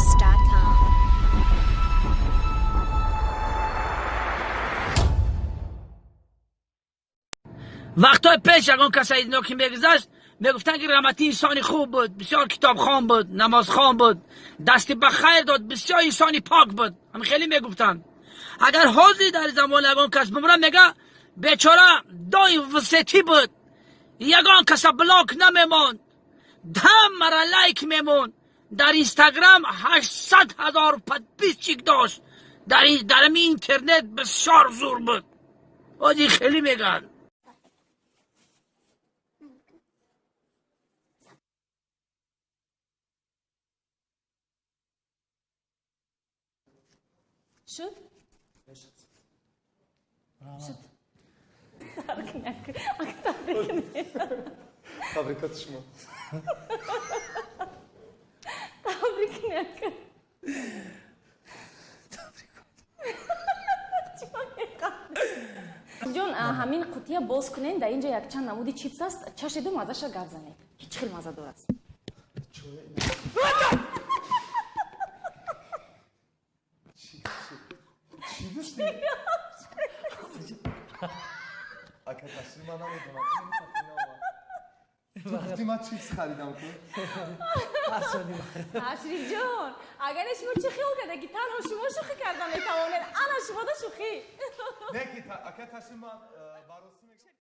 Artist.com. Вақтҳои пеш ягон каса ино ки мегузашт, мегуфтанд, ки раҳматӣ инсони хуб буд, бисёр китобхон буд, намозхон буд, дасти ба хайр дод, бисёр инсони пок буд. Ҳам хеле мегуфтанд. Агар ҳозир дар замон ягон кас бимира, мега бечора доим в сети буд, ягон каса блок намемонд, ҳамара лайк мемонд, дар Инстаграм 800 000 подписчик дошт, дар ами интернет бисёр зур буд. Ҳозир хеле мегӯянд. Шуд? Шуд. Табрикоти шумо. Табрик накун. Ҷон, ҳамин қутия боз кунен, дар инҷа якчанд намуди чипс аст, чашиду маззаша гап занед. Чӣ хел маззадор аст? Чӣ доштӣ? Ака Таслим, ман намедонам. Ту гуфтӣ, ман чипс харидам ку. Ашриф ҷон, агар шумо чӣ хиёл карда, ки танҳо шумо шӯхӣ карда метавонед, ана шумода шӯхӣ. Не, ки ака Таслим, ман